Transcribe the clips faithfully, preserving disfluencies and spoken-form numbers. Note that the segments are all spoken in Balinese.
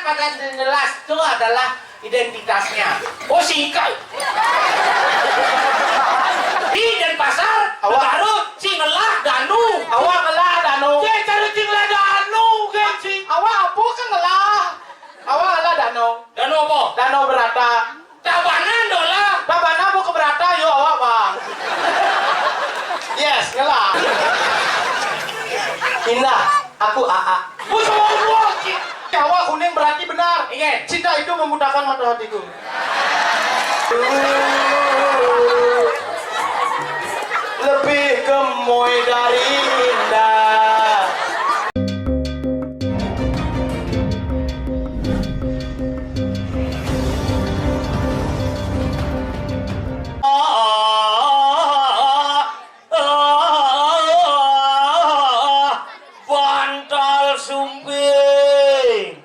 Kata jelas itu adalah identitasnya. Oh, singkat. Di Denpasar, awak. Baru si ngelah Danu. Awak ngelah Danu. Cek cari si ngelah Danu, kan si. Awak apa kan ngelah? Awak ngelah Danu. Danu apa? Danu Berata. Tabanan dolah. Tabanan buka Berata, yo awak, Bang. Yes, ngelah. Indah, aku A A. Bukan. Awak kuning berarti benar. Iya. Cinta itu membutakan mata hatiku. Lebih gemoy dari indah. Bantal Sumping.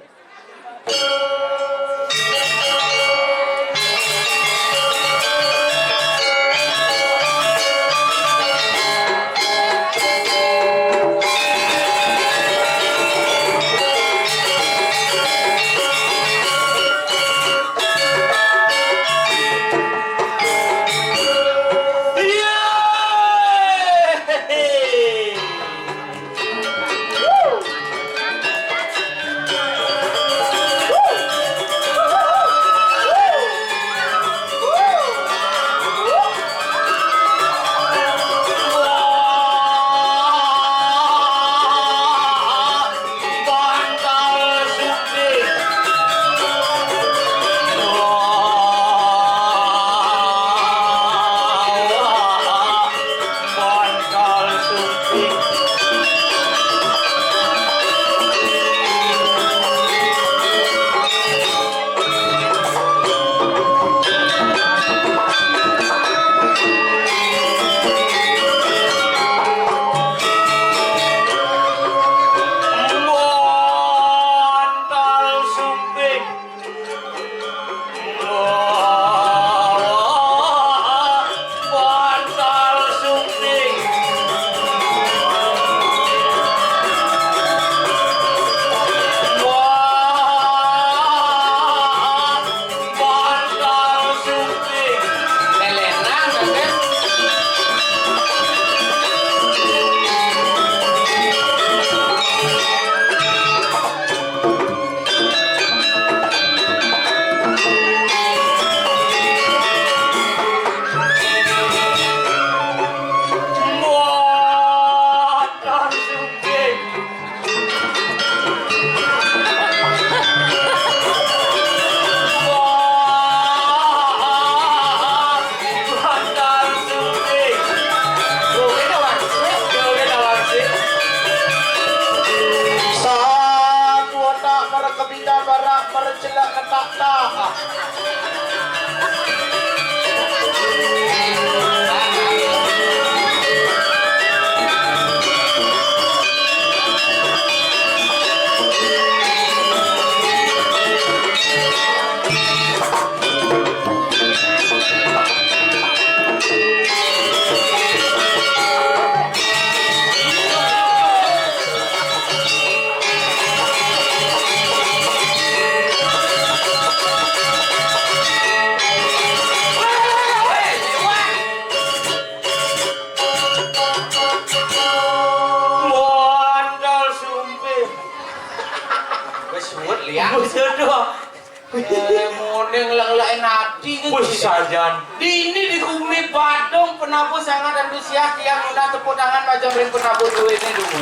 Bantal Sumping. Bantal Sumping. Bantal Sumping. Lelenan, kan? Satu otak mereka pindah barak, mereka celak ketak tak. Bantal Sumping. Wis suwet, Liang. Wis suwet, doh. Eh, mending leng-leng ati, kan? Wis, sajan. Dini di Gumi Badung, penabuh sangat antusias, tiang nuna tepuk tangan macam ring penabuh duit ini dulu.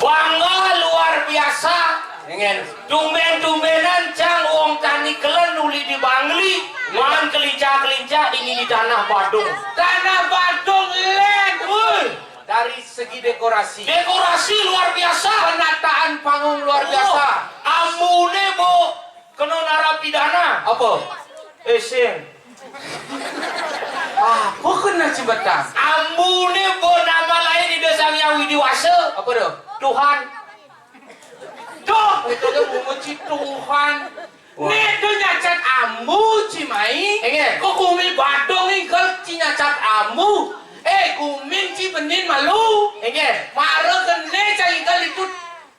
Bangga luar biasa. Ingin. Tumben-tumbenan cang wong tani kelen uli di Bangli, maan kelincah-kelincah ini di Tanah Badung. Tanah Badung, Len. Woi. Dari segi dekorasi. Dekorasi luar biasa. Penataan panggung luar biasa. Ambune, Bu, kena narapidana. Apa? Eh, sing. Apa kena jembatan? Ambune, Bu, nama lain Ida Sang Hyang Widi Wasa. Apa tu? Tuhan. Tuh, itu dia memuji Tuhan. Wah. Nek tu nyacat ambu, ci mai. Inggih. Ko Gumi Badung ingkal ci nyacat ambu. Eh, gumin ci benin malu. Inggih. Mara kene cai ingkal itu.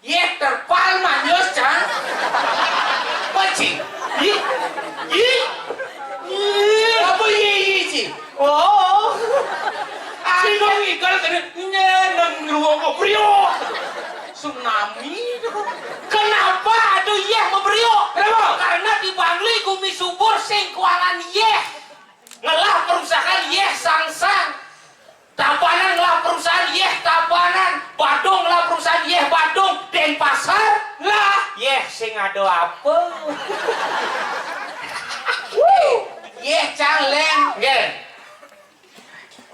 Yeh terpal manjus Pangan yéh. Ngelah perusahaan yéh Sangsang. Tabanan ngelah perusahaan yéh Tabanan. Badung ngelah perusahaan yéh Badung. Denpasar lah yéh sing ada apa? Wuh, yéh cang lén. Nggih.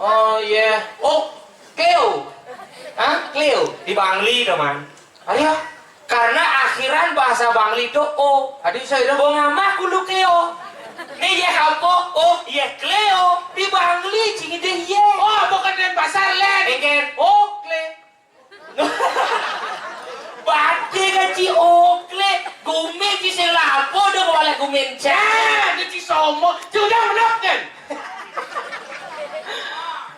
Oh, yéh. Oh, Cleo. Hah? Cleo. Di Bangli to, Man. Ayo. Karena akhiran bahasa Bangli to O. Adi saya dong. Bong amah kulu Cleo. Nih yéh apa? Oh, yéh Cleo. Di Bangli cing deh yéh. Oh, bukan Denpasar, Lén. Engken. Oh, Cle. Badé ka ci Okle, gumi ci sing lapo do kawalé gumin cah. Nah, ci somo, ci udah menep kan?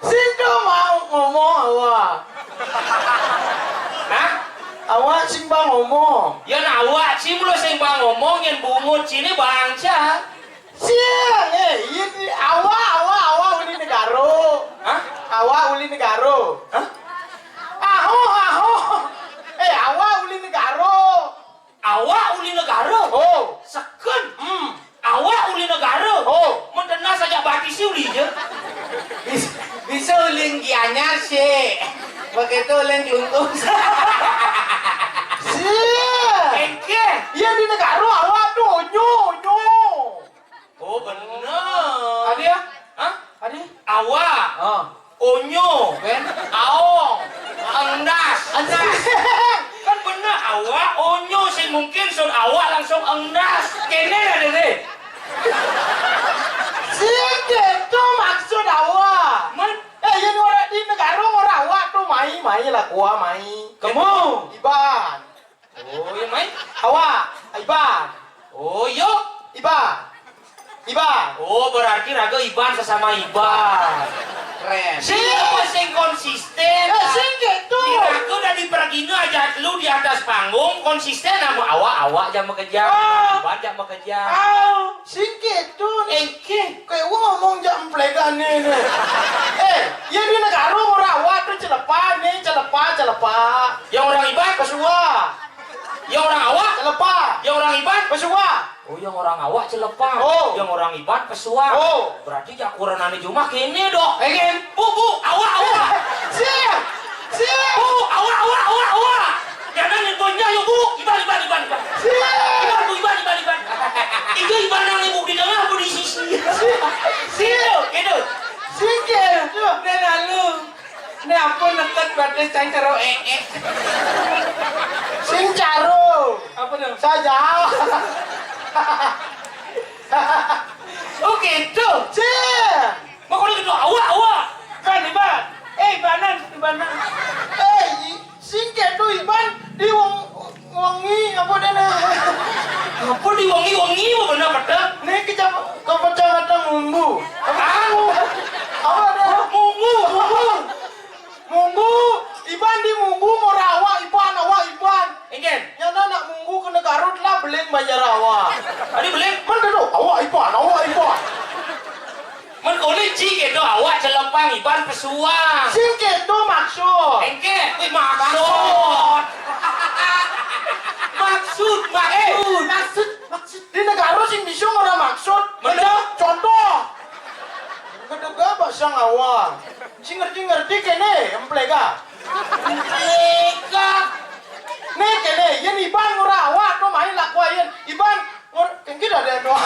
Sing do mau ngomong awak. Hah? Awak sing bang ngomong. Yén awak ci mulo sing bang ngomong, yén bungut cine bangsa. Siang, eh, iya di awak, awak, awak uli negaro. Hah? Awak uli negaro. Hah? Aho, aho. Eh, awak uli negaro. Awak uli negaro? Oh. Seken. Hmm. Awak uli negaro? Oh. Mentenas aja batisi uli je. Bis-, bisa uli Gianyar sih. Begitu uli Klungkung. Siang. Engke. Iya di negaro awak tuh, nyo, nyo. Oh, bener. Adi ya? Hah? Adi? Awak. Oh. Onyo. Ben? Aong. Endas. Endas. Kan bener. Awak, onyo sih mungkin sun awak langsung endas. Kene ada deh. Sing itu maksud awak. Men? Eh, yang orang di negara orang awak tuh mai, mai lah gua mai. Kamu? Iban. Oh, iya, Mai? Awak, Iban. Oh, iya. Iban. Iban. Oh, berarti raga Iban sesama Iban. Keren. Sing apa sing konsisten? Eh, sing gitu. Di raga udah dipergina aja lu di atas panggung, konsisten sama awak, awak jam bekerja, Ah. Iban jam bekerja. Ah. Sing gitu nih. Engke. Kayak gua ngomong jak emplegan nih, nih. Eh, ya di negara orang awak tuh celepa nih, celepa, celepa. Yang orang Iban? Pesua. Yang orang awak? Celepa. Yang orang Iban? Pesua. Oh, yang orang awak celepa. Oh. Yang orang Iban pesua. Oh. Berarti jakuran ane jumah kene dong. Engke. Bu, bu, awak, awak. Siap. Siap. Bu, awak, awak, awak, awak. Jangan yang gonya, yuk, Bu. Iban, Iban, Iban, Iban. Siap. Iban, Bu, Iban, Iban, Iban. Itu Iban yang ibu di tengah, Bu di sisi. Siap. Situ, gitu. Singkir. Tuh. Dan lalu. Ini ampun, neket batis cang caro, eh, eh. Sing caro. Apa dong? Saja. Oh, gitu. Siap. Mak, kalau gitu, awak, awak. Iban, Iban. Eh, Ibanan, Ibanan. Eh, i-, sing ketu Iban di wong-, wengi apa dene? Apa di wengi-wengi apa bener pedang? Nih kecam-, ke kecamatan Munggu. Apa? Apa dene? Munggu, Munggu. Munggu, Iban di Munggu, mau rawa Iban, awak Iban. Engken. Nyana nak Munggu kena Garut lah, beling banjar awak. Adi beling? Men ketu, awak Iban, awak Iban. Men kuli ci ketu awak celepang Iban pesuang. Sing ketu maksud. Engke, wih, maksud. Maksud, maksud. Eh, maksud, maksud. Di negara sing bisa ora maksud. Bener. Contoh. Keduga pasang awak. Sing ngerti-ngerti kene, emplega. Emplega. Nih kene, yen Iban ora awak to main laku ayen. Iban Ngur-, engke dah ada doa.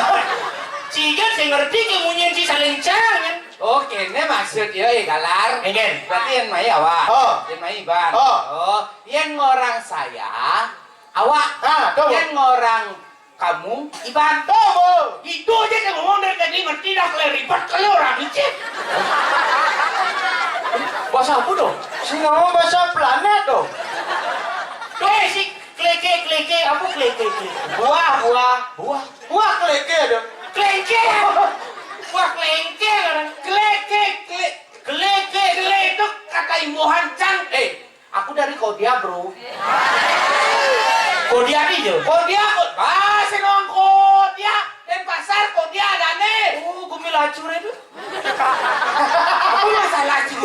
Ciga sing ngerti ke munyin ci saling cang, kan? Oh, kene maksud yo, eh, galar. Engken. Berarti yang mai awak. Oh. Yang mai Iban. Oh. Oh, yang orang saya, awak. Ah, tuh. Yang orang kamu, Iban. Tuh, Bu. Itu aja saya ngomong dari tadi ngerti dah, kalau ribet kalau orang licin. Bahasa apa tuh? Sing ngomong bahasa planet tuh. Tuh, eh, si Kleke, kleke, apa kleke, kleke? Buah, buah. Buah. Buah kleke ada. Kleke. Buah kleke, kan? Kleke, kle-, kleke, kle itu kata imbuhan cang. Eh, aku dari Kodia, bro. Kodia nih, Jo. Kodia, ko-, ah, sing ngomong Kodia. Denpasar, Kodia ada nih. Oh, gumi lacur itu. Apa masalah sih?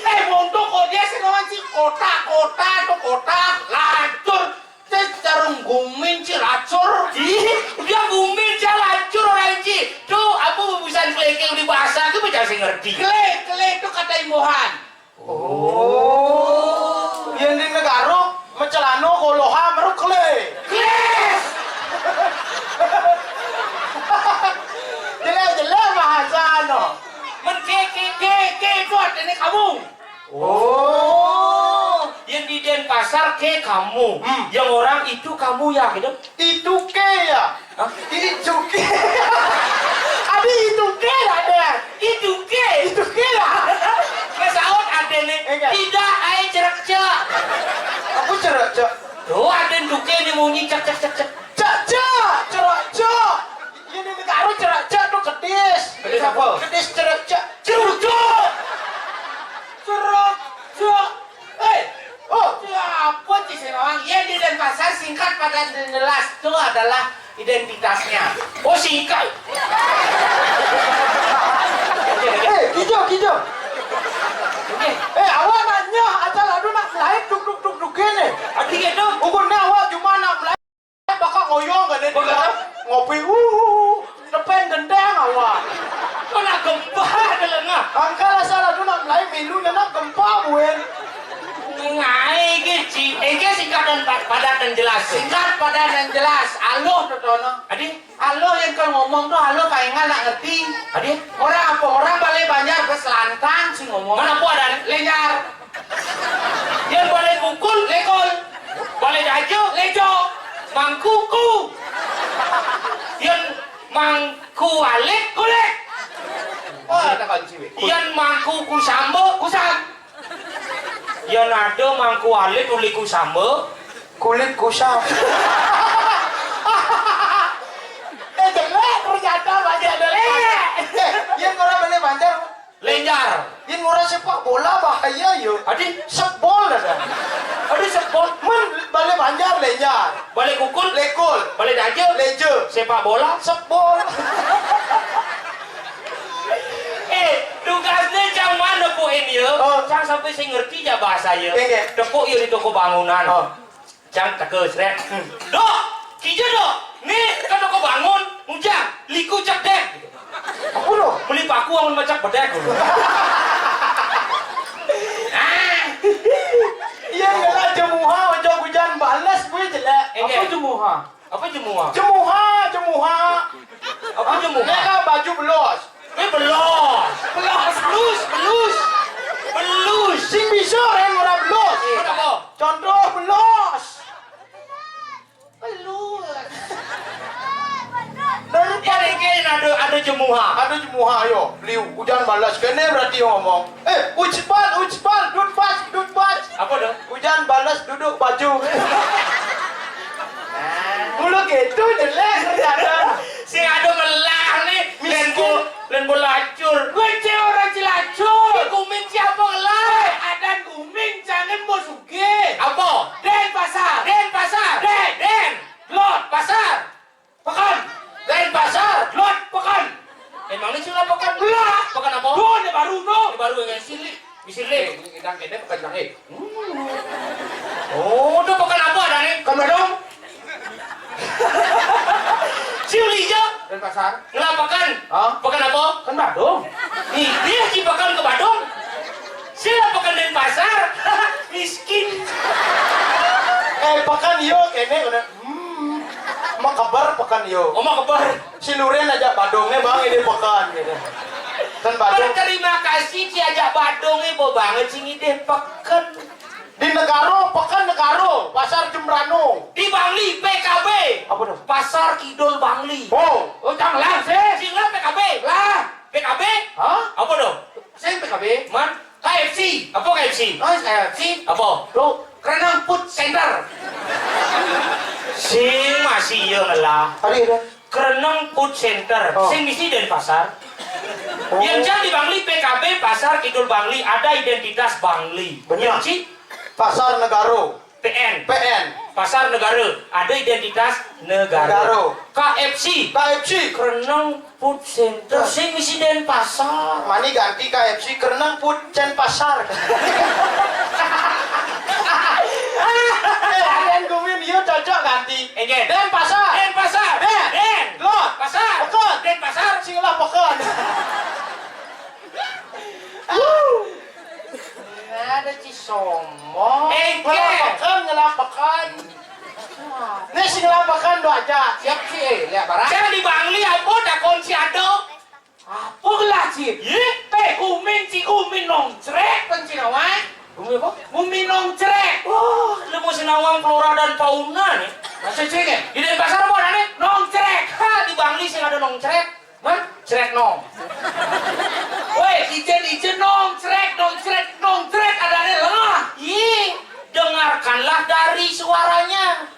Eh, monto kok dia sih lawan si kota, kota tuh kota, lacur. Cek sarung gumin ci lacur. Ih, dia gumin ci lacur orang ci. Tuh, sing ngerti. Klé, klé itu kata imbuhan. Oh. Yén di negara, macelana koloha meruk klé. Klis. Jelas-jelas bahasa no. Men ké, ké, ké, ké itu artinya kamu. Oh. Yang di Denpasar ké kamu. Hmm. Yang orang itu kamu ya gitu. Itu ké ya. Hah? Itu ké. Adi itu ké lah deh. Itu ké. Itu ké lah. Masaut ada nih. Enggak. Tidak, ai cerak cek. Apa cerak cek? Tuh ada tuké nih munyi cek cek cek cek. Cek cek, cerak cek. Ini negara cerak cek tuh kedis. Kedis apa? Kedis cerak cek. Cerucuk. Cerak cek. Eh, oh, siapa sih orang? Ya di Denpasar singkat padat dan jelas itu adalah identitasnya. Oh, singkat. Eh, kijo, kijo. Oke. Eh, awak nanya asal adu nak melahir duk duk duk duk gini. Adi gitu. Ukur ni awak cuma nak melahir bakal ngoyong gini. Bakal. Ngopi uh, depan gendang awak. Kok nak gempa ada lengah? Angkal asal adu nak melahir milu nak gempa buin. Ngai ke ci, engke singkat dan pa-, padat dan jelas. Singkat, padat dan jelas. Aluh totono. Adi? Aluh yang kau ngomong tuh aluh paingan nak ngerti. Adi? Orang apa? Orang balé Banjar beselantang sih ngomong. Mana apa ada? Lenjar. Yang balé pukul, lekol. Balé daja, lejo. Mangkuku. Yang mangku alit, kulit. Oh, ada kunci, weh. Yang mangku kusamba, kusam. Yén ada mangku alit uli kusamba, kulit kusam. Eh, jelek ternyata Banjar jelek. Eh, yén orang balé Banjar. Lenjar. Yén orang sepak bola bahaya yo. Adi? Sebol ada. Adi sebol. Men balé Banjar lenjar. Balé kukul. Lekul. Balé daja. Leje. Sepak bola. Sebol. Eh, tugasnya cang mana poin ya? Oh. Cang sampai saya ngerti ya bahasa ya. Iya, iya. Tepuk ya di toko bangunan. Oh. Cang teke srek. Dok, kija dok. Nih ke toko bangun, ngujang, liku cek dek. Apa lo? Beli paku amun macak bedek. Ah. Iya, ngelah jemuha, ojo hujan balas gue jelek. Apa jemuha? Apa jemuha? Jemuha, jemuha. Apa jemuha? Ngelah baju belos. Eh, belos. Belos. Belus, belus. Belus. Sing bisa orang ora belos. Iya. Apa? Contoh belos. Belut. Dari ya, ini ada, ada jemuha. Ada jemuha, ayo. Beliau, hujan balas. Kene berarti ngomong. Eh, ucbal, ucbal, dudbas, dudbas. Apa dong? Hujan balas duduk baju. Mulu gitu, jelek ternyata. Sing ada melah nih. Miskin. Len bo-, len bo lacur. Gue cewek orang Cilacur. Di Kuming siapa ngelah? Adan Kuming, jangan bos. Oke. Apa? Denpasar. Denpasar. Den. Den. Lot. Pasar. Pekan. Denpasar. Lot. Pekan. Emang ini sila pekan? Lah. Pekan apa? Tuh, ini baru tuh. Ini baru yang sini. Di sini. Eh, ini kita kene pekan jangan. Hmm. Oh, tuh pekan apa ada nih? Kan dong. Si Ulija. Denpasar. Ngelah pekan. Hah? Pekan apa? Kan Badung. Nih, dia si pekan ke Badung. Sila pekan Denpasar. Miskin. Eh, pekan yo kene udah. Hmm. Makeber pekan yo. Oh, makeber. Si Luren aja Badungnya bang ini pekan gitu. Kan Badung. Terima kasih si aja Badungnya bo banget sing ide pekan. Di Negaro, pekan Negaro, Pasar Jembrano. Di Bangli, P K B. Apa tuh? Pasar Kidul Bangli. Oh, oh, jangan lah, sih. Sing lah P K B. Lah. P K B? Hah? Apa tuh? Sing P K B. Man, K F C. Apa K F C? Oh, K F C. Apa? Tuh, Kerenang Food Center. Sing masih iya ngelah. Hari ada. Kereneng Food Center. Oh. Sing misi Denpasar. Oh. Yang jadi Bangli P K B Pasar Kidul Bangli ada identitas Bangli. Benar. Yang si Pasar Negaro. P N. P N. Pasar Negara ada identitas negara. Negara. K F C. K F C. Kereneng Food Center. Sing misi Denpasar. Mani ganti K F C Kereneng Food Cen Pasar. Eh, Aden Gumin, iya cocok ganti. Enggak. Denpasar. Denpasar. Den. Den. Lot. Pasar. Pekan. Denpasar. Sing lah pekan. Sombong. Éngké. Ngelapekan, ngelapekan. Né sing ngelapekan do aja. Siap sih, eh, lihat barang. Jang di Bangli apa takon si ada? Apa gelah, Cip? Yé? Eh, gumin, si gumin nongcrék, pen si nawang. Gumin apa? Gumin nongcrék. Wah, lemu si nawang flora dan fauna nih. Masih cék ya? Di Denpasar apa adané? Nongcrék. Ha, di Bangli sing ada nongcrék. Hah? Crék nong. Woi, ijen-ijen nongcrék, nongcrék, nongcrék adané lengah. Ih, dengarkanlah dari suaranya.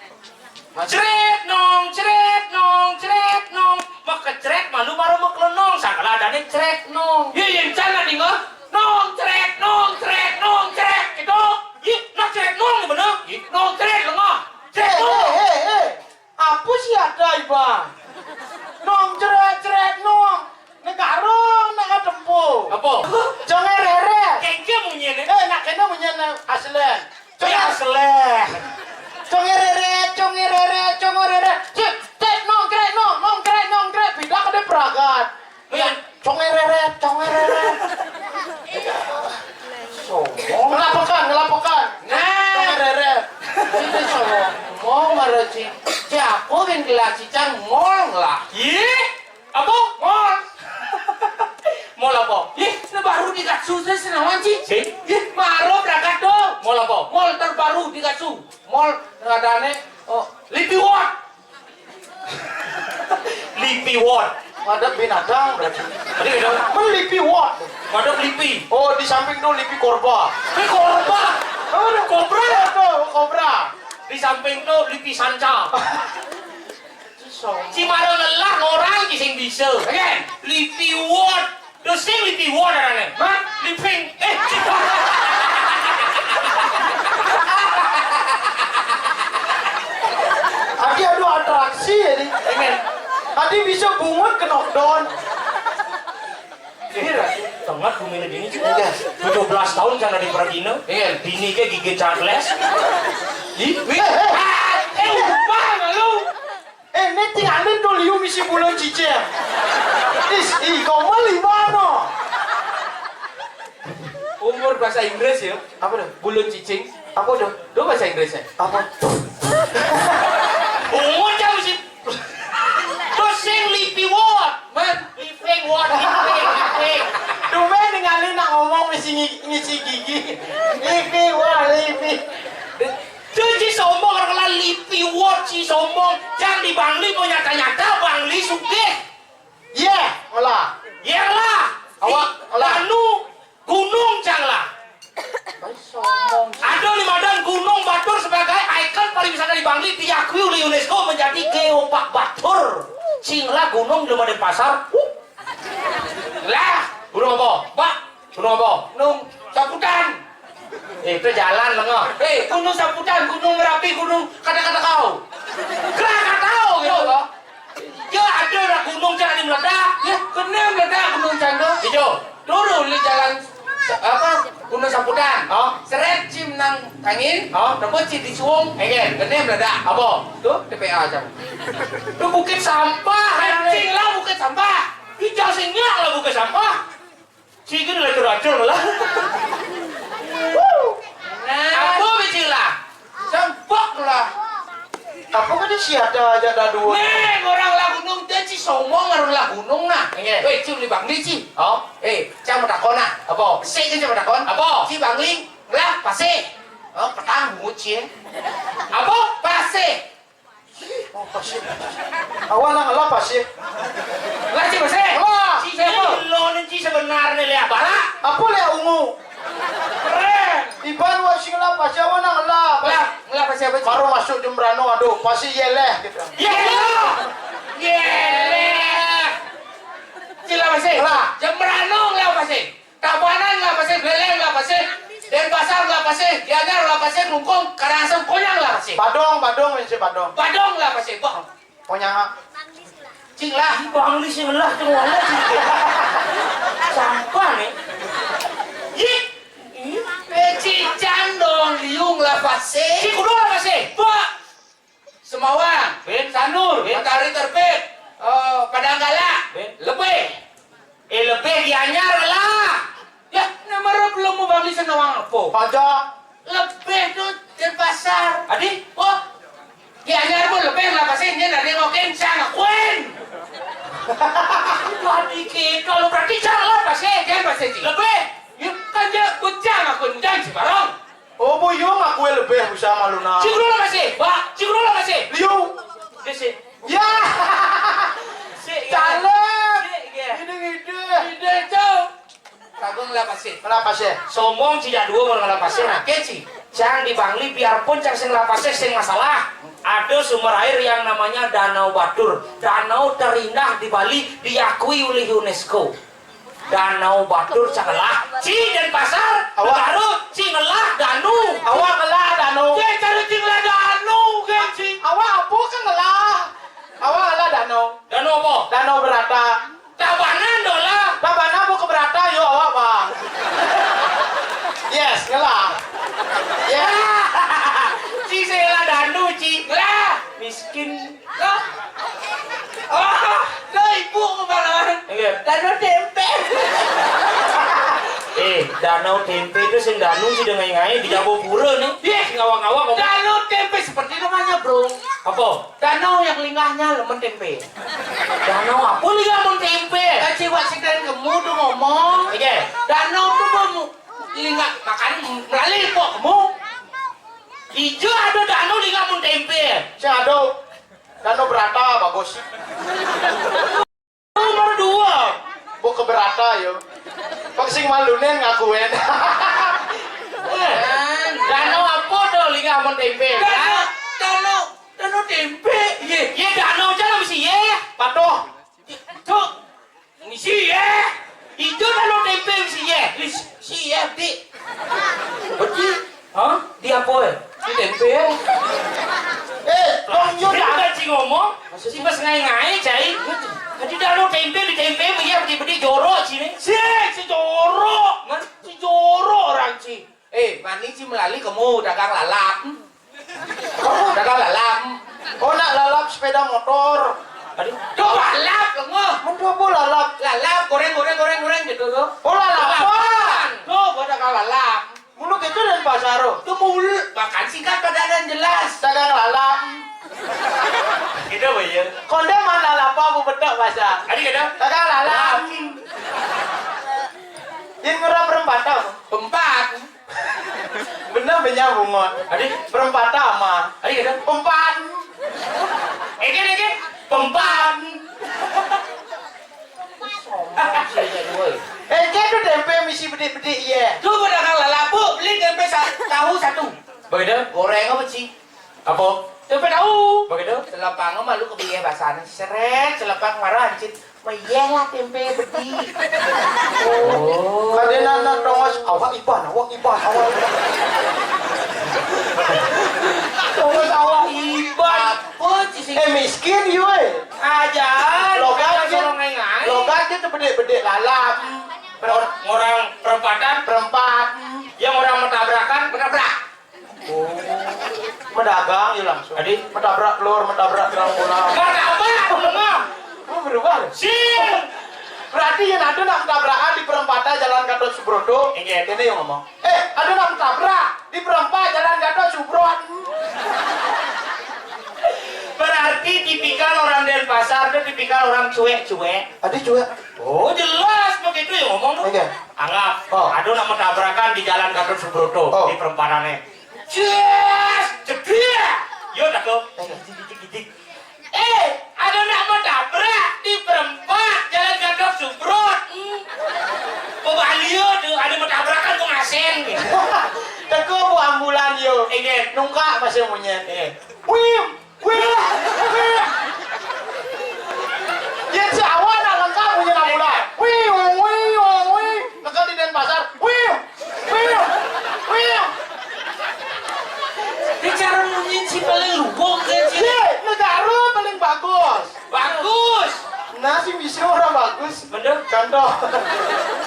Crék nong, crék nong, crék nong. Makecrék malu mara makelenong. Sangkala adané crék nong. Yé, yé, encan lah dingeh. Nongcrék, nongcrék, nongcrék. Gitu. Ih, nah crék nong bener. Ih, nongcrék lengah. Crék nong. Eh, eh, eh, eh. Apa sih ada, Iban? Nong crék, crék nong. Negara nak tempo. Apa? Congé rérét. Kéngké munyiné. Eh, nak kéné munyiné asli. Congé asli. Congé rérét, congé rérét, congé rérét. Cék, cék, nongcrék, nong, nongcrék, nongcrék. Bida kadé pragat. Iya. Congé rérét, congé rérét. Sombong. Ngelapekan, ngelapekan. Nah. Congé rérét. Ini sombong, mara Ci. Ci aku gén gelah cicang mol lah. Ih, apa? Mol. Mol apa? Ih, ini baru dikasih saya senawan, Ci. Si? Ih, baru berangkat tuh. Mol apa? Mol terbaru dikasih. Mol ngadané, oh, Lipiwot. Lipiwot. Ada binatang berarti. Tadi beda. Melipiwot. Ada lipi. Oh, di samping tuh lipi korba. Ini korba. Ada kobra. Ada kobra. Di samping tuh lipi sanca. Cimara lelah orang ki sing bisa. Again. Lipiwot. Terus sing lipiwot adané. Hah? Liping. Eh, Adi adu atraksi ya, Di. Pengen. Adi bisa bungut ke knockdown. Iya, tengah bumi ini bini juga. Iya. Tujuh belas tahun kan di Pradina. Iya. Bini ke gigi carles. Ih, wih. Eh, eh. Ah, eh, lupa malu. Eh, ini tinggalin tuh liu misi bulan cicing. Is, ih, kau mah lima no. Umur bahasa Inggris ya? Apa tuh? Bulan cicing. Apa tuh? Tuh bahasa Inggrisnya. Apa? Umur jam si. Tuh sing lipi word. Man, living word, living, living. Tuh, men, ninggalin nak ngomong misi ngi-, ngisi gigi. Lipi word, lipi. Cuci sombong, orang kena lipi word, si sombong. Jang di Bangli mau nyata-nyata, Bangli sugih. Iya, olah. Iya lah. Awak, olah. Lanu gunung jang lah. Sombong. Ada lima dan Gunung Batur sebagai ikon pariwisata di Bangli diakui oleh UNESCO menjadi geopark Batur. Sing lah gunung di Denpasar. Uh. Lah, gunung apa? Pak, gunung apa? Gunung Saputan. Eh, itu jalan lengah. Eh, Gunung Saputan, Gunung Merapi, Gunung kata-kata kau. Gerak kata kau gitu. Ya, ada lah gunung jangan meledak. Ya, kena meledak gunung Cando. Ijo. Turun di jalan se-, apa? Gunung Saputan. Oh. Seret cim nang angin. Oh. Tempat cim di suung. Enggak. Kena meledak. Apa? Tuh, T P A jam. Tuh bukit sampah. Kencing lah bukit sampah. Hijau sinyak lah bukit sampah. Cikin lah curacur lah. Nah. Apa biji lah? Sampah lah. Apa kan si ada aja dah dua. Nih, orang lah gunung dia ci sombong, orang lah gunung nah. Iya. Weh, ci beli bangli ci. Oh. Eh, cang mau takon nah. Apa? Sik, cang mau takon. Apa? Ci bangli lah pasih. Oh, petang bungut ci. Apa? Pasih. Oh, pasih. Awak nang lah pasih. Lah, ci pasih. Wah, ci siapa? Lo ni ci sebenarnya lihat bara. Apa lihat ungu? Keren. Iban wa sing lah pasih, awak nang lah. Lah, lah pasih apa ci? Baru masuk Jembrano, aduh, pasih yeleh gitu. Yeleh. Yeleh. Ci lah pasih. Lah. Jembrano lah pasih. Tabanan lah pasih, Buleleng lah pasih, Denpasar lah pasih, Gianyar lah pasih, Klungkung, Karangasem, Konyang lah pasih. Badong, Badong, ini si Badong. Badong lah pasih, bah. Konyang. Cing lah. Ih, Bangli sih lah, cuma lah cing. Sampah nih. Ih. Eh, Cican dong, Liung lah pasih. Cikudul lah pasih. Bah. Semawang, Sanur, Matahari Terbit, eh, Padang Gala, Lebih. Eh, Lebih Gianyar lah. Ya, nama belum mau bangli senawang apa? Paja. Lebih tuh Denpasar. Adi? Oh, ya, anyar pun lebih lah pasti ini dari ngokin sang akuin. Tadi gitu, lo berarti salah pasti. Kan pasti, Ci. Lebih. Ya, kan dia bujang akuin, bujang si barong. Oh, bu, yo ngaku lebih bisa malu na. Cik dulu pasti, Pak. Cik dulu pasti. Liu. Dia sih. Ya. Sih, ya. Calon. Sih, ya. Ide-ide. Ide, Cok. Kagum lah pasti. Lah pasti. Sombong tidak dua orang lah pasti. Nah, keci. Cang di Bangli, biarpun cang sing lah pasti, sing masalah. Ada sumber air yang namanya Danau Batur. Danau terindah di Bali, diakui oleh UNESCO. Danau Batur cang ngelah. Ci Denpasar, awak. Baru ci ngelah danu. Awak ngelah danu. Ci cari ci ngelah danu, geng ci. Awak apa ke ngelah? Awak ngelah danu. Danu apa? Danu Berata. Tabanan dola. Tabanan buka Berata, yo awak, Bang. Yes, ngelah. Yes. Ci sela danu, ci. Lah, miskin. Lah. Oh, lah ibu kemarin. Iya. Danu tempe. Eh, danau tempe itu sing danu sih dengan ngai di Jabopura nih. Iya. Ngawang-ngawang ngomong. Danu tempe seperti namanya, Bro. Apa? Danau yang lingahnya lemen tempe. Danau apa lingah mun tempe? Kaci wak sing keren kemu tu ngomong. Iya. Danau tu bemu lingah makan melalui pok kemu. Ijo ada danau lingah mun tempe. Sing ada danau Berata bagus. Nomor dua. Bu keberata yo. Pak sing malunen ngakuen. Eh, danau apa tu lingah mun tempe? Danau, danau, danau tempe. Ye. Ye danau aja lah mesti ye. Patuh. Cuk. Mesti ye. Itu danau tempe mesti ye. Mesti ye, Dik. Beti. Hah? Di apa ya? Di tempe ya? Eh, Bang Yun. Dia ada ci ngomong, ci pas ngai-ngai, cai. Jadi danau tempe di tempe, beli beli jorok sini. Si, si jorok. Mana? Si jorok orang ci. Eh, mani ci melalui kamu dagang lalap. Kamu dagang lalap. Oh, nak lalap sepeda motor. Aduh, tuh lalap kamu. Mentu apa lalap? Lalap, goreng, goreng, goreng, goreng gitu tuh. Oh, lalapan. Tuh, gua dagang lalap. Mulu gitu Denpasar. Tuh mulu, makan singkat pada dan jelas. Dagang lalap. Gitu, Pak, ya. Konde mana lalap apa betok bahasa? Adi gitu. Dagang lalap. Yang ngerap berempat tau? Empat. Bener, bener bungot. Adi? Berempat sama. Adi gitu. Empat. Ege, ege. Empat. Eh, kayak tu tempe misi bedik-bedik, iya. Tu pedagang lalap, Bu, beli tempe sa-, tahu satu. Begitu? Goreng apa, Ci? Apa? Tempe tahu. Begitu? Selepang malu ke biaya basahnya. Seret, selepang marah, hancit. Mayah lah tempe bedik. Oh. Kadena na tongos, awak iban, awak iban, awak iban. Tongos awak iban. Apa, Ci, sih? Eh, miskin, yue. Aja. Logat aja, gitu. Logat gitu, bedik-bedik lalap. Per-, orang perempatan. Perempat. Yang orang mentabrakan, menabrak. Oh. Mendagang ya langsung. Adi? Mentabrak telur, mentabrak terang bola. Martabak, menengah. Oh, berubah. Sih. Berarti yang ada nak mentabrakan di perempatan Jalan Gatot Subroto. Iya. Ini yang ngomong. Eh, ada nak mentabrak di perempat Jalan Gatot Subroto. Berarti tipikal orang Denpasar itu tipikal orang cuek-cuek. Ada cuek. Oh, jelas begitu ya ngomong tuh. Iya. Anggap, oh, ada nak mentabrakan di Jalan Gatot Subroto, oh, di perempatannya. Jes, jebriak. Yo, tak kok. Iya. Gidik, gidik, gidik. Eh, ada nak mentabrak di perempat Jalan Gatot Subroto. Hmm. Pebalio tuh, ada mentabrakan tuh ngasen. Teko bu ambulan yo. Iya. Nungkak masih monyet. Iya. Wim, wim, wim. Yen si awak nak lengkap punya ambulan. Wim, wim, wim. Teko di Denpasar. Wim, wim, wim. Ini cara munyi si paling lubung kan, si. Ye, negara paling bagus. Bagus. Nah, si bisa orang bagus. Bener. Contoh.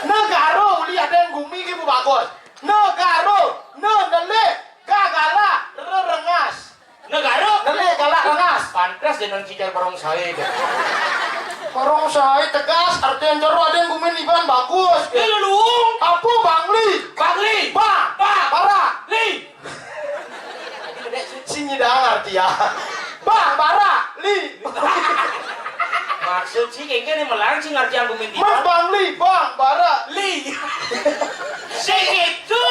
Negara uli ada yang gumi gitu bagus. Negara, ne, nelik, gagala, rerengas. Negara. Nelik, galak, rengas. Pantas dengan cicar barongsai itu. Barongsai tegas, artian jero ada yang gumin iban bagus. Ini luung. Apa bangli? Bangli. Ba. Ba. Bara. Li. Tidak ngerti ya. Bang, bara, li. Maksud sih kayaknya nih melang sih ngerti aku minta. Mas Bang Li, Bang, bara, li. Sing itu.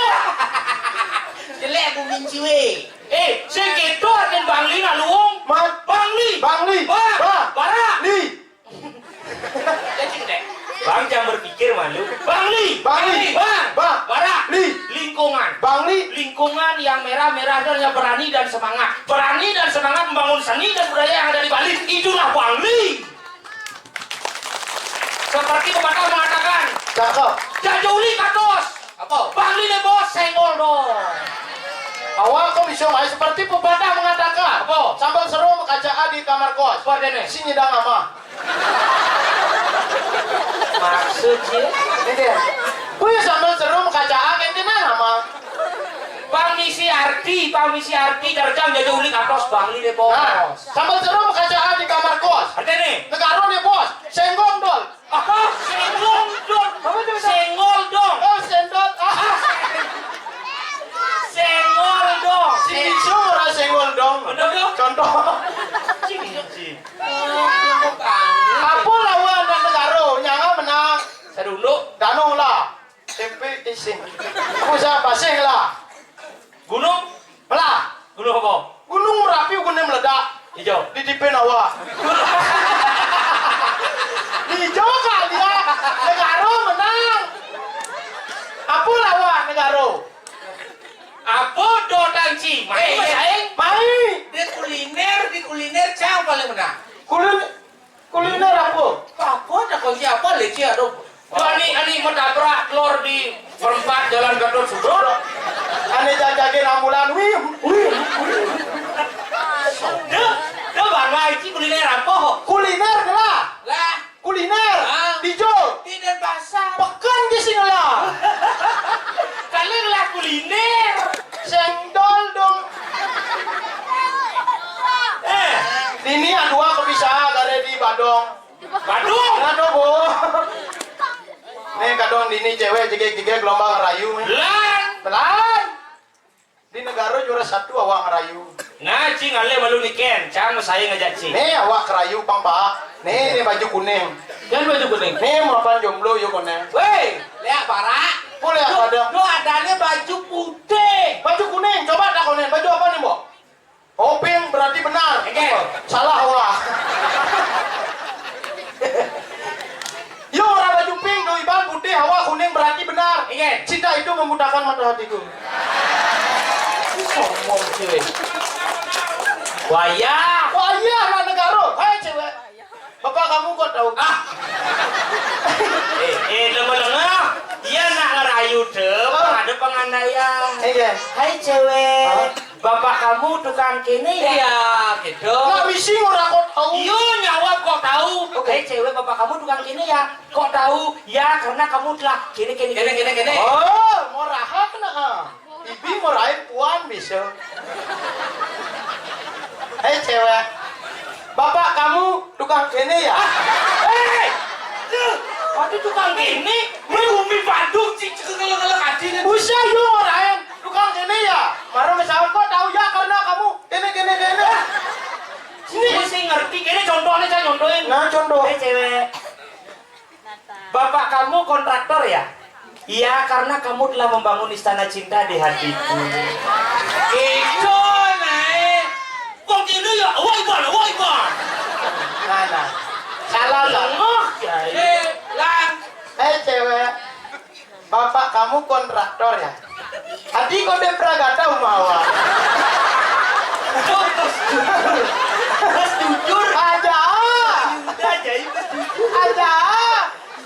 Jelek aku minci we. Eh, sing itu artinya Bang Li nak luung. Mas Bang Li. Bang Li. Bang, Bang. Bara. Li. Bang, jangan berpikir malu. Bang Li. Bang Li. Bang. Bang. Bara. Li. Lingkungan. Bang Li. Lingkungan yang merah-merah dan yang berani dan semangat. Berani dan semangat membangun seni dan budaya yang ada di Bali. Itulah Bang Li. Seperti pepatah mengatakan, cakep. Jajauli katos. Apa? Bang Li deh bos, senggol dong. Awak kok bisa main seperti pepatah mengatakan. Apa? Sambal serum kaca di kamar kos. Apa artinya? Sini dah mama. Maksud sih? Ini dia. Kuya sambal serum kaca agen kenal nama. Pamisi arti, pamisi arti kerja menjadi ulik atos Bang Li deh bos. Nah, sambal serum kaca di kamar kos. Artinya? Negara nih bos, senggol dol. Apa? Senggol dong. Apa tuh? Senggol dong. Oh, sendol. Ah. Senggol dong. Si bisu ora senggol dong. Bener dong. Contoh. Si bisu. Apa lawan dan negara? Nyanga menang. Serunduk. Danau lah. Tempe ising. Aku siapa sih lah? Gunung? Melah. Gunung apa? Gunung Merapi, gunung meledak. Hijau. Di tipe nawa. Hijau kali ya. Negara menang. Apa lawan negara? Apa do tanci? Mai, eh, bersaing. Mai. Di kuliner, di kuliner cang paling menang. Kuliner. Kuliner apa? Apa tak kunci apa leci aduh. Tuh ani ani menabrak telur di perempat jalan Gatot Subroto. Ani jajakin ambulan, wih, wih, wih. Duh, duh bang Haji kuliner apa? Kuliner lah. Lah. Kuliner. Ah. Di Jo. Di Denpasar. Pekan di sini lah. Kalau lah kuliner. Sendol dong. Eh. Ini adua kepisah dari di Badong. Waduh. Aduh, Bu. Nih kadang dini cewek jegek-jegek gelombang rayu nih. Lan. Lan. Di negara juara satu awak rayu. Nah, cing ale malu niken, cang saya ngajak cing. Nih awak rayu pang pak. Nih, nih baju kuning. Kan baju kuning. Nih mau apa jomblo yuk konen. Woi, lihat barak. Boleh apa ada? Lo adanya baju putih. Baju kuning, coba tak konen. Baju apa nih, Mbok? Oh, pink berarti benar. Oke. Salah, wah. Yo, orang baju pink, do iban putih, hawa kuning berarti benar. Iya. Cinta itu membutakan mata hatiku. Sombong cewek. Wayah. Wayah lah negara. Hai cewek. Bapak kamu kok tahu? Ah. Eh, eh, lengah-lengah. Dia nak ngerayu deh, ada pengandaian. Iya. Hai cewek. Hah? Bapak kamu tukang kene ya? Iya, gitu. Nak misi ora kok tahu. Iya, nyawab kok tahu. Oke. Hai cewek, bapak kamu tukang kene ya? Kok tahu? Ya, karena kamu telah kene kene kene kene kene. Oh, murahan nah. Ibi murahin puan bisa. Hei cewek, bapak kamu tukang kene ya? Hei, tuh, waduh tukang kene. Ini umi Badung cik cik ngelek ngelek hati nih. Busa yo murahin tukang kene ya? Marah misalnya kok tahu ya karena kamu kene kene kene. Ini sih ngerti kene contohnya saya contohin. Nah contoh. Hei cewek. Bapak kamu kontraktor ya? Iya, karena kamu telah membangun istana cinta di hatiku. Itu naik. Kok gini ya? Wah iban, wah iban. Nah, nah. Salah lah. Lengah ya. Eh, lang. Eh cewek, bapak kamu kontraktor ya? Adi kode pragata umawa. Terus jujur. Terus jujur. Aja. Udah jadi terus jujur. Aja.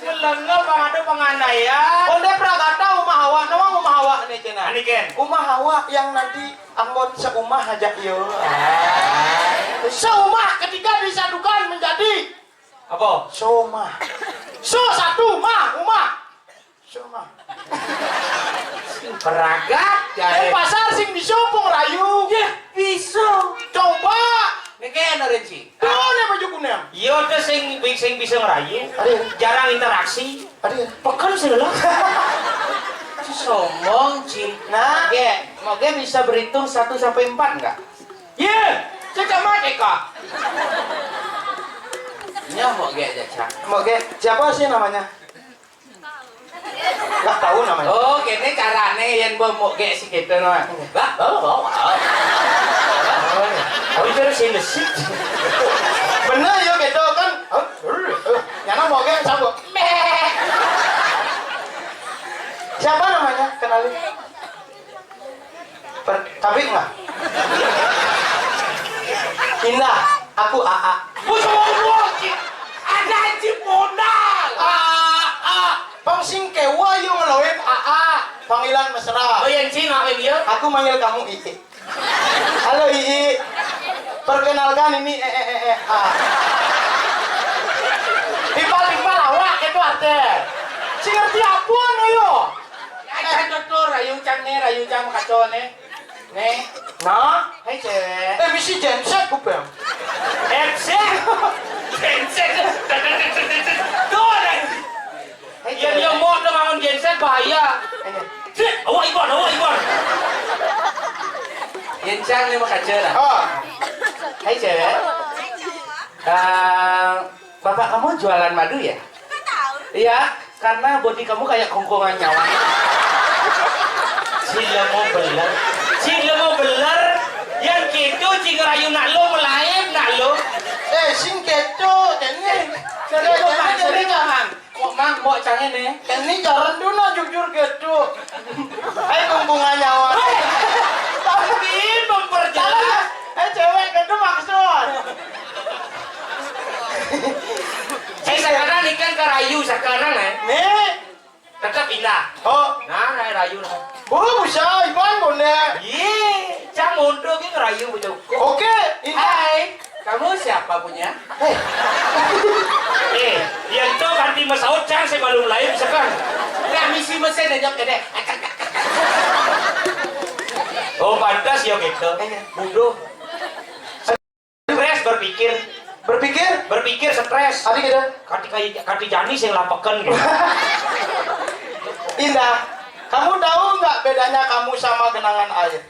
Melengah bang ada penganiayaan. Kode pragata umawa, nama umawa nih cina. Ani ken. Umawa yang nanti anggot seumah aja yo. Seumah ketika disatukan menjadi apa? Soma. So satu mah, umah. Soma. Beragat ya. Pasar sing bisa pung rayu. Ya, bisa. Coba. Neke narenci. Tuh nih baju kuning. Iya tuh sing sing bisa ngerayu. Aduh. Jarang interaksi. Aduh. Pekan sih lo. Sombong, Ci. Nah. Oke, oke bisa berhitung satu sampai empat enggak? Iya, cecak mati kah? Nya mau gek aja, Cak. Mau gek, siapa sih namanya? Nggak tahu namanya. Oh, gini carane yang mau mau gek si gitu no. Lah, oh, oh, oh. Oh, itu harus indesik. Bener ya gitu kan. Oh, eh, eh. Nyana mau gek cabut. Meh. Siapa namanya? Kenalin. Per-, tapi enggak. Indah, aku Aa. Wih, sombong. Ada aja modal. Aa. Pang sing kewa yo ngeloin Aa. Panggilan mesra. Oh, yang sih ngapain dia? Aku manggil kamu Ii. Halo Ii. Perkenalkan ini eh eh eh eh. Ah. Timpal-timpal awak itu artinya. Si ngerti apa no yo? Aja tuh, rayu cang nih, rayu cang kacau nih. Nih. Nah, hai cewek. Eh, misi genset ku, Bang. Genset. Genset. Tuh deh. Hai, ya, cewek. Dia mau tuh bangun genset bahaya. Iya. Cek, awak Iwan, awak Iwan. Genset nih mau kacau lah. Oh. Hai cewek. Eh, Bapak kamu jualan madu ya? Nggak tahu. Iya, karena body kamu kayak kongkongan nyawa. Sila mau beler. Sila mau beler. Yang gitu, cing rayu nak lo, melaib nak lo. Eh, sing keto, kene. Kene, kene, kene, kene, kene. Mau mang, mau cang ini. Kene jaran dulu, jujur keto. Eh, kongkongan nyawa. Hei, tapi memperjelas. Eh, cewek keto maksud. Eh, sekarang ikan karayu sekarang eh. Nih. Tetap indah. Oh. Nah, nah, rayu nah. Oh, bisa, Iban boleh. Iya, cang mundur ke rayu betul. Oke, indah. Hai, kamu siapa punya? Eh. Eh, yang tu ganti masaut cang saya belum lain sekarang. Nah, misi mesin aja kene. Oh, pantas ya gitu. Iya. Bodoh. Stres berpikir. Berpikir? Berpikir stres. Tadi gitu. Kati kai-, kati jani sing lapekan gitu. Indah, kamu tahu nggak bedanya kamu sama genangan air?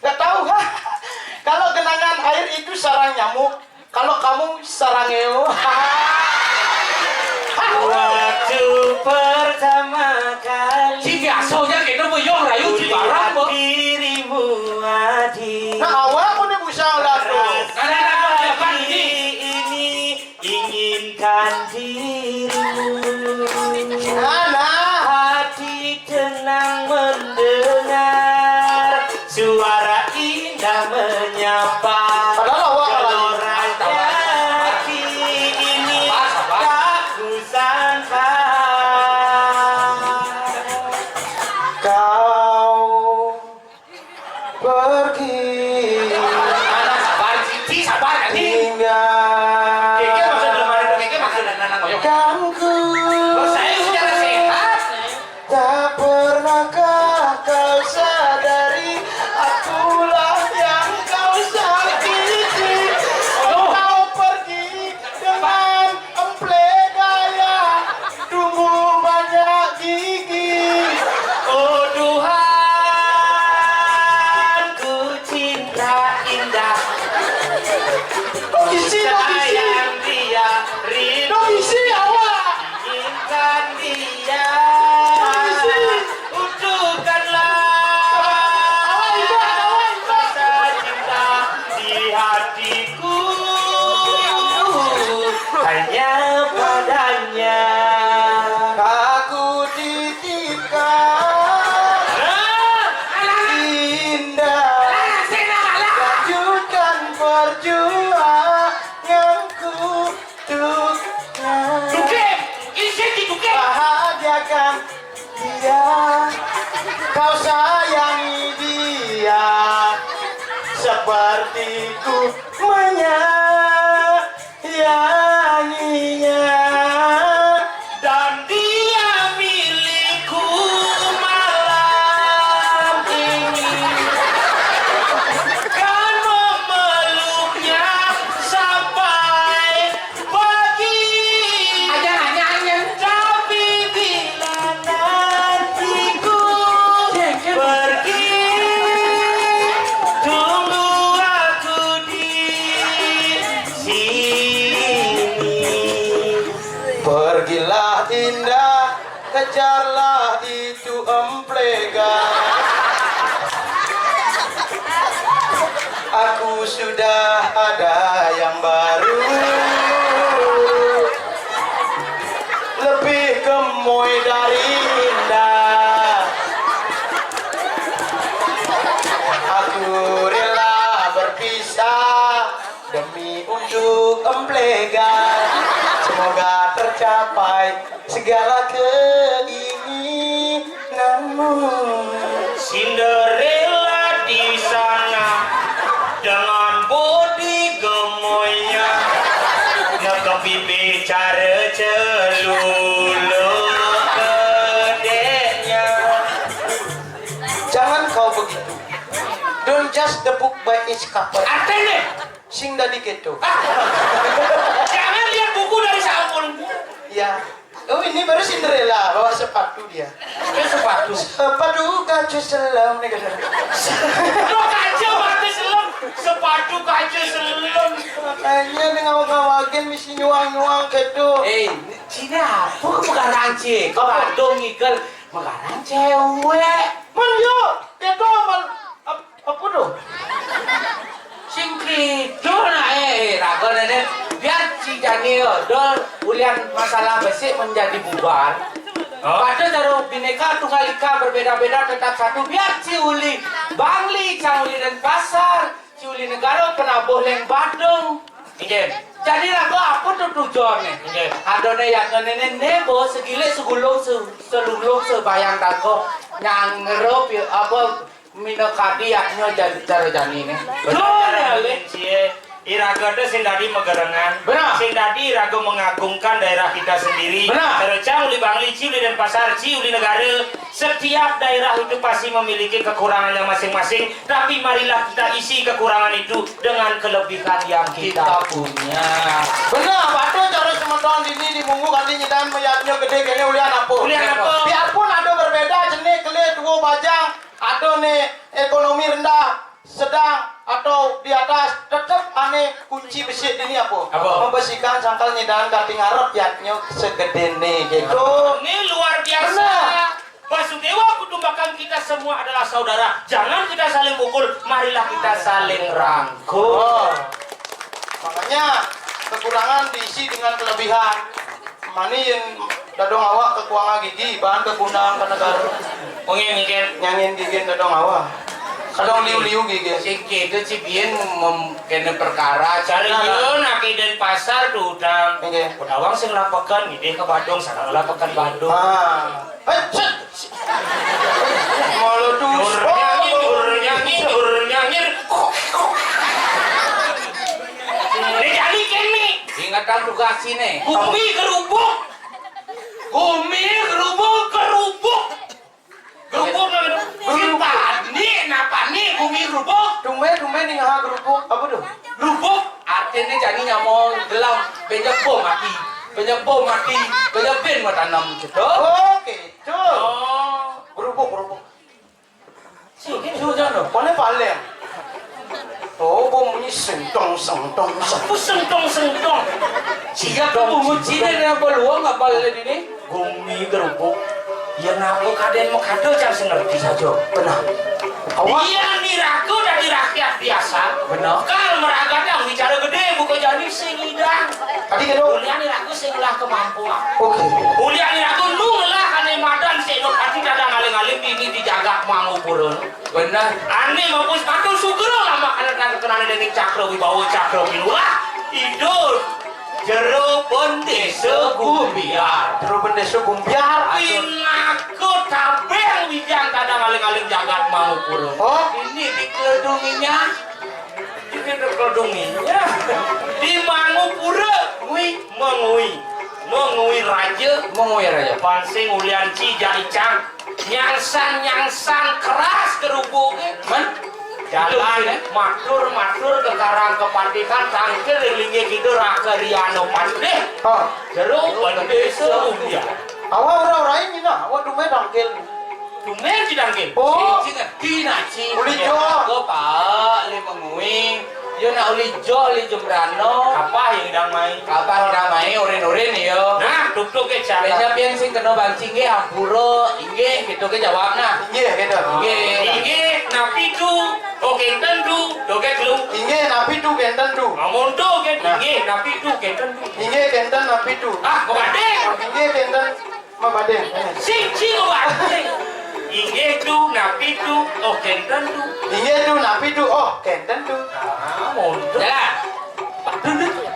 Nggak tahu, ha? Kalau genangan air itu sarang nyamuk, kalau kamu sarang eo. Waktu pertama kali. Si biasanya kita mau yang rayu di barang, Bos. Dirimu, Adi. Nah, awak pun bisa lah tuh. Nah, nah, nah, nah, nah, ini. Inginkan dirimu. Hati tenang mendengar suara indah menyapa. Padahal awak gelora hati ini tak kusangka. Kau pergi. Mana sabar, Cici, sabar, Cici. Tinggal. Keke maksud lemari, keke maksud anak-anak koyok. Ganggu. Loh, saya secara sehat. Tak pernahkah kau sadari, akulah yang kau sakiti. Aduh. Kau pergi dengan emple gaya, tumbuh banyak gigi. Oh Tuhan, ku cinta indah. Kok isi, kok isi? Sayang dia, rindu. Kok isi, awak? Inginkan dia. Kok isi? Wujudkanlah rasa cinta di hatiku hanya padanya. Aku titipkan indah, lanjutkan perjuanganku. Tukik! Isi di tukik! Bahagiakan dia, kau sayangi dia seperti ku menyayanginya. Dan dia milikku malam ini. Kan memeluknya sampai pagi. Tapi bila nantiku pergi, tunggu aku Pergilah indah, kejarlah itu emplegan. Aku sudah ada yang baru, lebih gemoy dari indah. Aku rela berpisah demi untuk emplegan. Semoga tercapai segala keinginanmu. Cinderella di sana dengan body gemoynya, ngekepi bicara celulu kedeknya. Jangan kau begitu. Don't judge the book by its cover. Artinya? Sing dadi keto. Jangan lihat buku dari sampul. Ya. Oh, ini baru Cinderella bawa sepatu dia. Ini sepatu. Sepatu kaca selam nih, kata. Lo kaca pakai selam, sepatu kaca selam. Makanya nih ngawag-ngawagin misi nyuang-nyuang gitu. Eh, Cina apa? Kok megarang, Ci? Kok badung ngigel? Megarang cewek. Man yo, gitu, man. Ap-, apa tuh? Sing kidul nah, eh, raga nenek. Biar si Jani yo, dol ulian masalah besik menjadi bubar. Hah? Pada taruh Bhinneka Tunggal Ika, berbeda-beda tetap satu. Biar si uli Bangli, cang uli Denpasar, si uli Negara, penabuh leng Badung. Inggih. Jadi raga apa tuh tujuannya? Inggih. Adone yang nenek nebo segilik segulung se-, selulung sebayang raga nyangrup ya, apa Minakadi yaknya jar-, cara Jani nih. Bener, Jani. Cie. Iraga teh sing dadi megerengan. Bener. Sing dadi iraga mengagungkan daerah kita sendiri. Bener. Cara cang uli Bangli, ci uli Denpasar, ci uli Negara. Setiap daerah itu pasti memiliki kekurangannya masing-masing. Tapi marilah kita isi kekurangan itu dengan kelebihan yang kita punya. Bener, patuh cara semeton dini di Munggu kanti nyidan mayatnya gede kene ulian apa? Ulian apa? Biarpun ada berbeda jenis, kelit, dua bajang, ada nih ekonomi rendah, sedang atau di atas, tetep ane kunci besik dini apa? Apa? Membersihkan sangkal nyidan kanti ngarep yatnya segede nih gitu. Ini luar biasa. Bener. Basudewa kutumbakan kita semua adalah saudara. Jangan kita saling pukul, marilah kita saling rangkul. Oh. Makanya kekurangan diisi dengan kelebihan. Mani yang dadong awak kekuangan gigi, bahan kegunaan ke negara. Mungkin, mungkin. Nyangin gigi dadong awak. Kadang liu-liu gigi. Sing itu si Bien mem-, kena perkara. Cari Nah, dia nak ke Denpasar tuh utang. Oke. Udah awang sing lapekan, ini ke Badung, sana lapekan Badung. Ah. Hecet. Malah tuh. Dur nyangir, dur nyangir, dur nyangir. Ini jadi kene. Ingatan tugas ini. Gumi gerubuk. Gumi gerubuk, gerubuk. Gerubuk namanya. Gerubuk. Kita ni, napa ni gumi gerubuk? Tumben, tumben nih ngaha gerubuk. Apa tuh? Gerubuk artinya jadi nyamong gelam. Penyebom mati. Penyebom mati. Penyebin mau tanam gitu. Oke. Cul. Oh. Gerubuk, gerubuk. Sini, sini, jangan. Mana paling? Oh, bunyi sentong, sentong, sentong. Apa sentong, sentong? Siap, bungut sini yang peluang apa ini? Gumi gerubuk. Ya, ngapa kadang mau kado, jangan sengerti saja. Benar. Awak. Iya, ni raga dari rakyat biasa. Benar. Kal meragadang bicara gede, bukan jadi sing idang. Tadi kado. Kuliah ni raga sing lah kemampuan. Oke. Kuliah ni raga nu ngelah ane madan sik dok ati kadang aling-aling bini di jagat Mangupura. Benar. Ane mampu sepatu sugera lama ane tak kenane dening Cakra Wibawa Cakra Pinurah. Idul Jero Bendesa Gumbiar. Jero Bendesa Gumbiar. Pinaka tabeng wijang kadang aling-aling jagat Mangupura. Oh. Ini dikeledunginya. Ini dikeledunginya. Di Mangupura. Ngui. Mengui. Mengui Raja. Mengui Raja. Pansing ulian ci ja icang. Nyangsan-nyangsan keras kerubuknya. Man? Jalan, betul, ya? Matur-matur ke Karang Kepatihan, tangkil linggih kita raka Riano Pandeh. Oh. Jero Pandeh Seruya. Awak orang lain ni nah, awak dumai tangkil. Dumai di tangkil. Oh. Sing, sing, di naci. Uli jo. Pak, lima ngui. Yo nak uli jo uli jembrano. Apa yang idang mai? Apa idang mai urin-urin yo? Nah, duduk ke jalan. Kayaknya pian sing kena banci nggih ampura, inggih gitu ke jawab nah. Inggih gitu. Inggih. Inggih, napi tu? Oh, kenten tu. Joget lu. Inggih, napi tu kenten tu? Ngomong tu kan. Nah. Inggih, napi tu kenten tu? Inggih, kenten napi tu? Ah, kok ada? Inggih, kenten. Mabading. Sing, sing, Pak. Inggih tu, napi tu, oh, kenten tu. Inggih tu, napi tu, oh, kenten tu. Ah, mondok. Jalan. Pak Dudut.